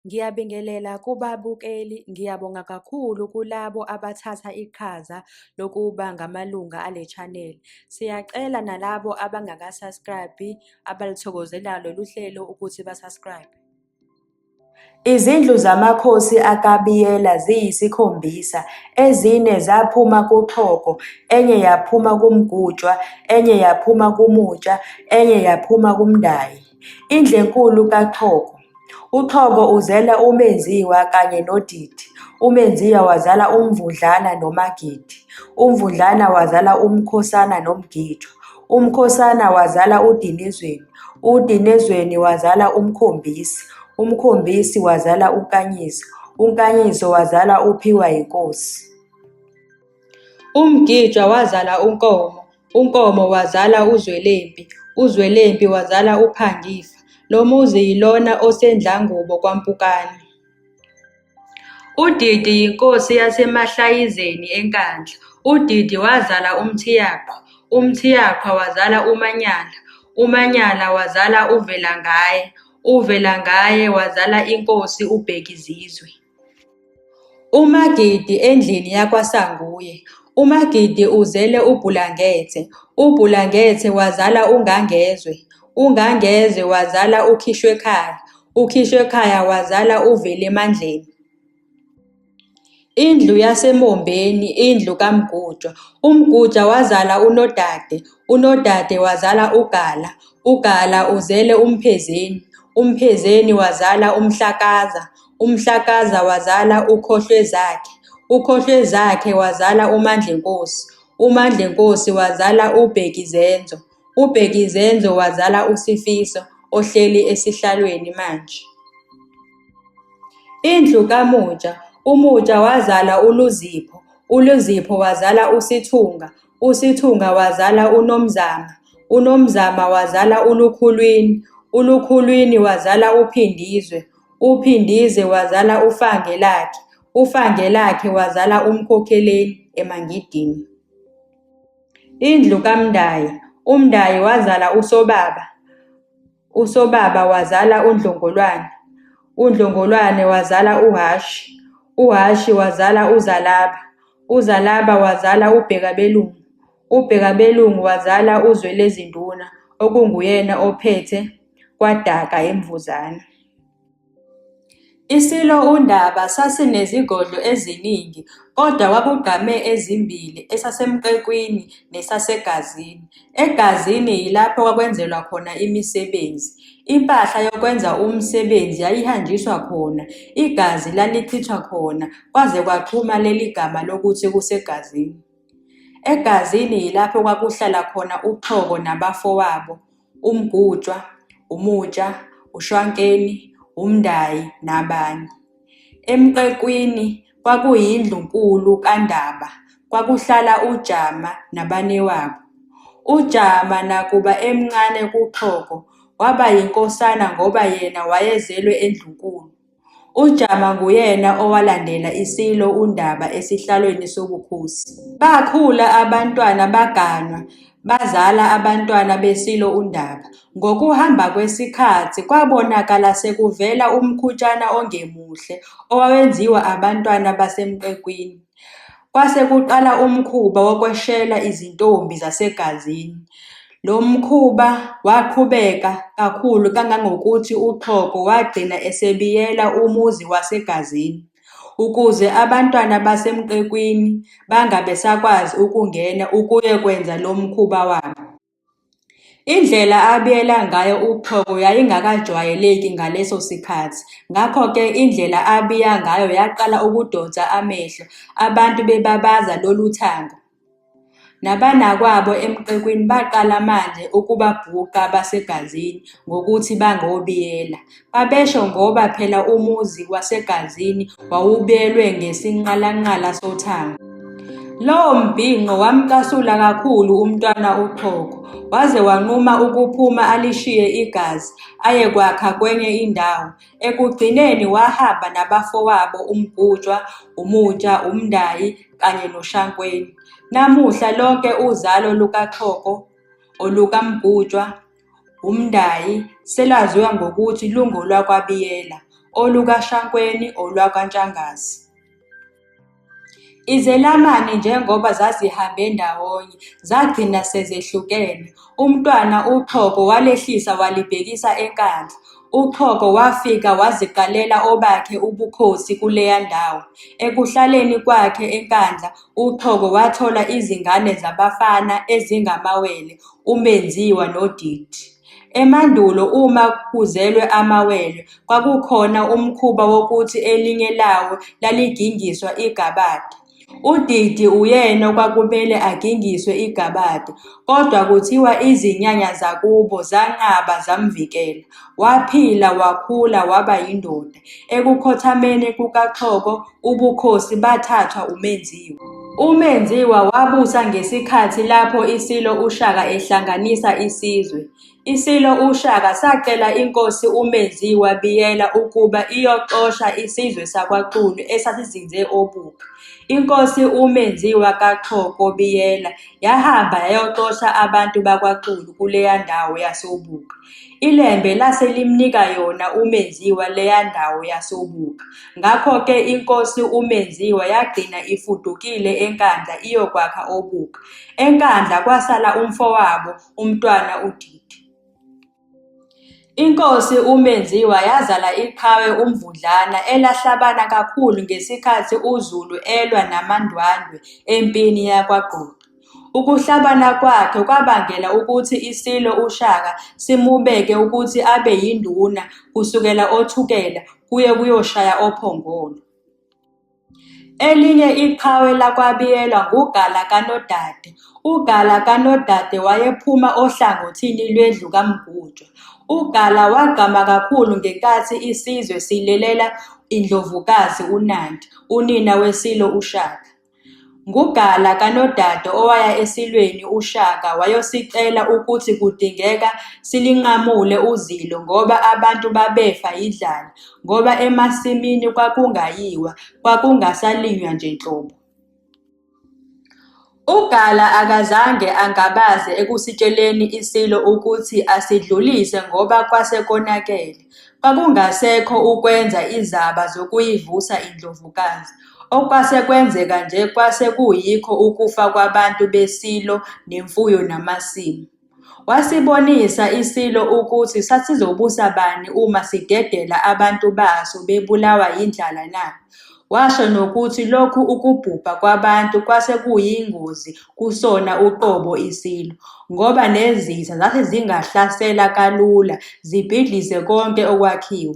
Ngiyabingelela kubabukeli, ngiyabonga kakhulu kulabo abathatha iqhaza lokuba ngamalunga ale channel. Siyacela nalabo abangaka-subscribe-i abalithokozelayo lolu hlelo ukuthi ba-subscribe. Izindlu zamakhosi akaBiyela ziyisikhombisa, ezine zaphuma kuXhoko, enye yaphuma kuMgutshwa, enye yaphuma kuMutsha, enye yaphuma kuMndayi. Indlenkulu kaXhoko, uXhoko uzele uMenziwa kanye noDidi, uMenziwa wazala uMvundlana noMagidi, uMvundlana wazala uMkhosana noMgitshwa, uMkhosana wazala uDinezweni, uDinezweni wazala uMkhombisi, uMkhombisi wazala uNkanyiso, uNkanyiso wazala uPhiwayinkosi. UMgitshwa wazala uNkomo, uNkomo wazala uZwelempi, uZwelempi wazala uPhangifa, lo muzi yilona oseNdlangubo kwaMpukane. UDidi yinkosi yaseMahlayizeni eNkandla. UDidi wazala uMthiyaqhwa, uMthiyaqhwa wazala uManyala, uManyala wazala uVelangaye, uVelangaye wazala inkosi uBhekizizwe. UMagidi endlini yakwaSanguye, uMagidi uzele uBhulangethe, uBhulangethe wazala uNgangezwe, uNgangezwe wazala uKhishwekhaya, uKhishwekhaya wazala uVelemandleni. Indlu yaseMombeni, indlu kaMgutshwa, uMgutshwa wazala uNodade, uNodade wazala uGala, uGala uzele uMphezeni, uMphezeni wazala uMhlakaza, uMhlakaza wazala uKhohlwezakhe, uKhohlwezakhe wazala uMandlenkosi, uMandlenkosi wazala uBhekizenzo, uBhekizenzo wazala uSifiso ohleli esihlalweni manje. Indlu kaMutsha, uMutsha wazala uLuzipho, uLuzipho wazala uSithunga, uSithunga wazala uNomzama, uNomzama wazala uLukhulwini, uLukhulwini wazala uPhindizwe, uPhindize wazala uFangelakhe, uFangelakhe wazala uMkhokheleni eMangidini. Indlu kaMndayi, uMndayi wazala uSobaba, USobaba wazala uNdlongolwane, uNdlongolwane wazala uHhashi, uHhashi wazala uZalaba, uZalaba wazala uBhekabelungu, uBhekabelungu wazala uZwelezinduna okunguyena ophethe kwaDaka eMvuzana. ISilo uNdaba sasinezigodlo eziningi kodwa kwakugqame ezimbili esaseMqekwini nesaseGazini. EGazini yilapho kwakwenzelwa khona imisebenzi. Impahla yokwenza umsebenzi yayihanjiswa khona, igazi lalichithwa khona kwaze kwaqhuma leli gama lokuthi kuseGazini. EGazini yilapho kwakuhlala khona uXhoko nabafowabo, uMgutshwa, uMutsha, uShwankeni, uMndayi nabanye. EMqekwini kwakuyindlunkulu kaNdaba, kwakuhlala uJama nabanewabo. UJama nakuba emncane kuXhoko, waba yinkosana ngoba yena wayezelwe endlunkulu. UJama nguyena owalandela iSilo uNdaba esihlalweni sobukhosi. Bakhula abantwana baganwa, bazala abantwana beSilo uNdaba. Ngokuhamba kwesikhathi kwabonakala sekuvela umkhutshana ongemuhle owawenziwa abantwana baseMqekwini. Kwase kuqala umkhuba wokweshela izintombi zaseGazini. Lo mkhuba waqhubeka kakhulu kangangokuthi uXhoko wagcina esebiyela umuzi waseGazini, ukuze abantwana baseMqekwini bangabe besakwazi ukungena ukuyokwenza lo mkhuba wabo. Indlela abiyela ngayo uXhoko yayingakajwayeleki ngaleso sikhathi ngakho-ke indlela abiya ngayo yaqala ukudonsa amehlo, abantu bebabaza lolu thango. Nabanakwabo eMqekwini baqala manje ukubabhuqa abaseGazini ngokuthi bangoBiyela. Babesho ngoba phela umuzi waseGazini wawubiyelwe ngesinqalanqala sothango. Lowo mbhinqo wamcasula kakhulu uMntwana uXhoko, waze wanquma ukuphuma alishiye igazi, ayekwakha kwenye indawo. Ekugcineni wahamba nabafowabo uMgutshwa, uMutsha, uMndayi kanye noShankweni. Namuhla lonke uzalo lukaXhoko, olukaMgutshwa, uMndayi selwaziwa ngokuthi lungolwakwaBiyela. olukaShankweni, olwakwaNtshangase. Izelamani njengoba zazihambe ndawonye zagcina sezehlukene, uMntwana uXhoko walehlisa walibhekisa eNkandla. UXhoko wafika waziqalela obakhe ubukhosi kuleya ndawo. Ekuhlaleni kwakhe eNkandla uXhoko wathola izingane zabafana ezingamawele uMenziwa noDidi. Emandulo uma kuzelwe amawele kwakukhona umkhuba wokuthi elinye lawo laligingiswa igabade. UDidi uyena okwakumele agingiswe igabade, kodwa kuthiwa izinyanya zakubo zanqaba zamvikela. Waphila wakhula waba yindoda. Ekukhothameni kukaXhoko ubukhosi bathathwa uMenziwa. UMenziwa wabusa ngesikhathi lapho iSilo uShaka ehlanganisa isizwe. ISilo uShaka sacela iNkosi uMenziwa Biyela ukuba iyoxosha isizwe sakwaXulu esasizinze oBuka. INkosi uMenziwa kaXhoko Biyela yahamba yayoxosha abantu bakwaXulu kuleya ndawo yasoBuka. ILembe lase limnika yona uMenziwa leya ndawo yasoBuka, ngakho-ke iNkosi uMenziwa yagcina ifudukile eNkandla iyokwakha oBuka. ENkandla kwasala umfowabo, uMntwana uDidi. INkosi uMenziwa yazala iqhawe uMvundlana elahlabana kakhulu ngesikhathi uZulu elwa namaNdwandwe empini yakwaGqokli. Ukuhlabana kwakhe kwabangela ukuthi iSilo uShaka simubeke ukuthi abe yinduna kusukela oThukela kuye kuyoshaya oPhongolo. Elinye iqhawe lakwaBiyela nguGala kaNodade. UGala kaNodade wayephuma ohlangothini lwendlu kaMgutshwa. UGala wagqama kakhulu ngenkathi isizwe sililela iNdlovukazi uNandi, unina weSilo uShaka. NguGala kaNodada owaya eSilweni uShaka wayosicela ukuthi kudingeka silinqamule uzilo ngoba abantu babefa yindlala ngoba emasimini kwakungayiwa, kwakungasalinywa nje nhlobo. UGala akazange angabaze ekusitsheleni iSilo ukuthi asidlulise ngoba kwase konakele, kwakungasekho ukwenza izaba zokuyivusa iNdlovukazi. Okwase kwenzeka nje kwase kuyikho ukufa kwabantu beSilo nemfuyo namasimu. Wasibonisa iSilo ukuthi sasizobusa bani uma sidedela abantu baso bebulawa yindlala na? Washo nokuthi lokhu ukubhubha kwabantu kwase kuyingozi kusona uqobo iSilo, ngoba nezitha zase zingahlasela kalula zibhidlize konke okwakhiwe.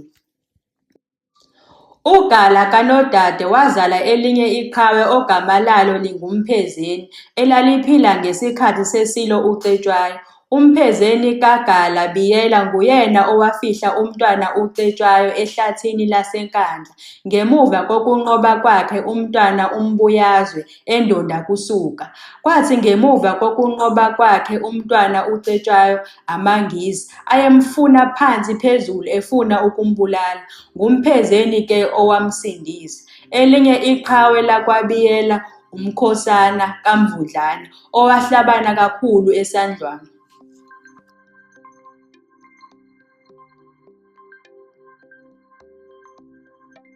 UGala kaNodada wazala elinye iqhawe ogama lalo linguMphezeni elaliphila ngesikhathi seSilo uCetshwayo. UMphezeni kaGala Biyela nguyena owafihla uMntwana uCetshwayo ehlathini laseNkandla ngemuva kokunqoba kwakhe uMntwana uMbuyazwe eNdondakusuka. Kwathi ngemuva kokunqoba kwakhe uMntwana uCetshwayo amaNgisi ayemfuna phansi phezulu efuna ukumbulala, nguMphezeni ke owamsindisa. Elinye iqhawe lakwaBiyela uMkhosana kaMvundlana owahlabana kakhulu eSandlwana.